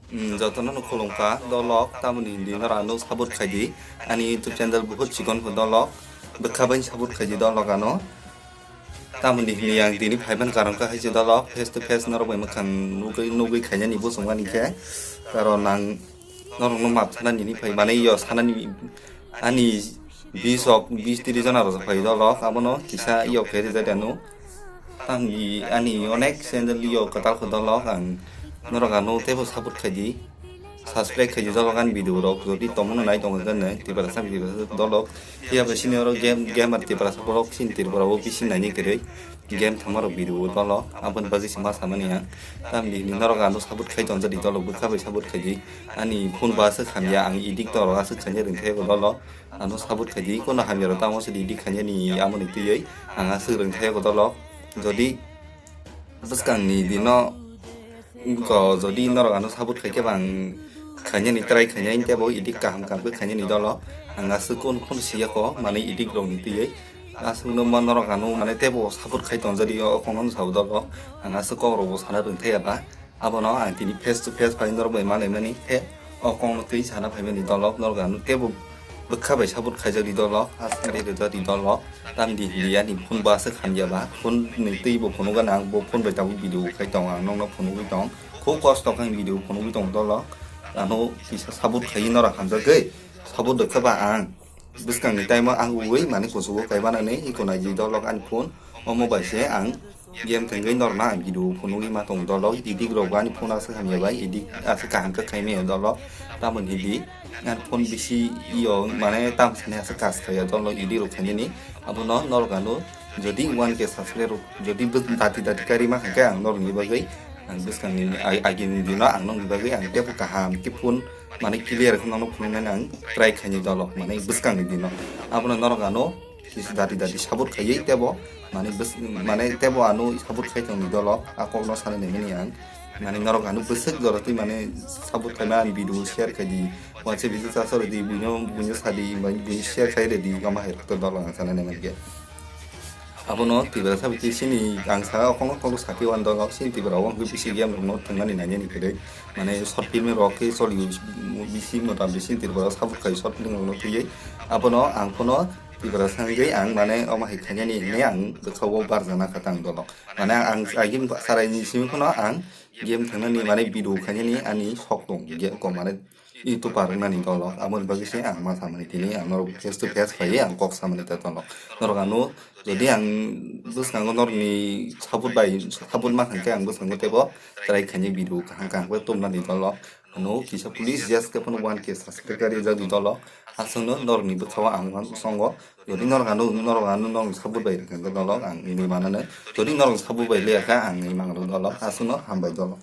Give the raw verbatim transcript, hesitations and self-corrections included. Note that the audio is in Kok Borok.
Mm, jotono no khulumkha dolok, tamoni hindi norok ano support khaidi. Ani YouTube channel buhut chikon kho dolok, bwkha bai support khaidi dolok ano. Tamoni hindi ang tini phaiban karon kha haise dolok, face to face norok bai mwkhang nugwi nugwi khainani bo chwngmani khe. Karon ang norok no map sana nini phai mane yo sana ni ani bis ok bis tiri jona rok phai dolok, abono kisa yo khe rijak ano. Tamni ani onek channel yo kwtal kho dolok, ang norok ano teibo support khaidi, subscribe khaidi dolok ani video rok, jodi tongmano nai tongo gane Tiprasa video dolok, phiya bai sini oro game, gamer Tiprasa borok sini Tripura o bisi naini kwrwi game thangma rok video o dolok, aboni bagwi se ma samani ang. Tamni norok ano support khai tongjadi dolok, bwkha bai support khaidi, ani phone bo aswk hamya, ang edit torok aswk khaina rwngthai dolok. Ano support khaidi, kono hamya rok tamo se di di khainani amoni twiwi ang aswk rwngthai ko dolok. Jodi bwskangni dino ko jodi norok ano support khaikhe ba ang khainani try khainai tebo edit kaham kaham khe khainani dolok. Ang aswk kono kono siya ko mane edit rokni twiwi. Aswkno ma norok ano mane tebo support khai tongjadi o kokno sabo dolok. Ang aswk kokrokbo sana rwngthai ba. Abono ang tini face to face phai norok bai manwi mani khe o kokno twi sana phaimani dolok norok ano tebo bwkha bai support khaijak di dolok, aswk rijak di dolok. Tamni hindi ani phone bo aswk hamya ba, phone ni twi bo phunukgana ang, bo phone bai tabuk video khai tongo, ang nokno phunugwi tong, khub kosto khe ang video phunugwi tong dolok. Ano kisa support khai norok hamjagwi support rwkha ba ang. Bwskangni time o ang ui mani kuchugo kaibanani iko naidi dolok ani phone, omo bai se ang game thengwi norna ang video phunugwi ma tong dolok, edit rok bo ani phone aswk hamya bai edit aswk kaham khe khaimaya dolok. Tamoni di ani phone bisi yo mane tam sani aswk kas khaiya dolok edit rok khainani. Abono norok ano jodi one K subscribe rok jodi dati dati kari ma khe ang norokni bagwi ang bwskangni agini dino ang nokni bagwi ang tebo kaham khe phone mane clear khe nono phunuknani ang try khaini dolok mane bwskangni dino. Abono norok ano kisa dati dati support khaiwi tebo mane bwsk-, mane tebo ano support khai tongni dolok a kokno sanani mani ang. Mane norok ano bwswk jora twi mane support khaima ani video share khaidi, WhatsApp video chasarodi buino buino sadi buino share khairedi gama hai rok dolok ang sanani mani khe. Abono Tiprasa biti sini ang saka okong okong sakhi wan dolok sini Tripura o wngkhe bisi game rokno thwngmani nainani kwrwi mane short film rok khe choli bisi mota bisi Tripura o support khai short film rokno thwiwi. Abono ang phano Tiprasa wngwi ang mane omo hai khainani hinwi ang bwkha o barjana kha tang dolok mane ang agini sarai ni simi phano ang game thwngnani mane video khainani ani sok tong game ko mane YouTube parwngnani dolok, aboni bagwi se ang ma samani tini ang norok face to face phaiwi ang kok samani ta dolok. Norok ano jodi ang bwskango norokni support bai support ma khankhe ang bwskango teibo try khaini video kaham kaham khe tubunani dolok. Ano kisa police just khe phano one K subscriber rijak di dolok. Aswkno norokni bwkhao ang uansongo. Jodi norok ano norok ano norok support bai rwkha hwnkhe dolok ang wngwi manano. Jodi norok support bai liya kha ang wngwi mangno dolok. Aswkno hambai dolok.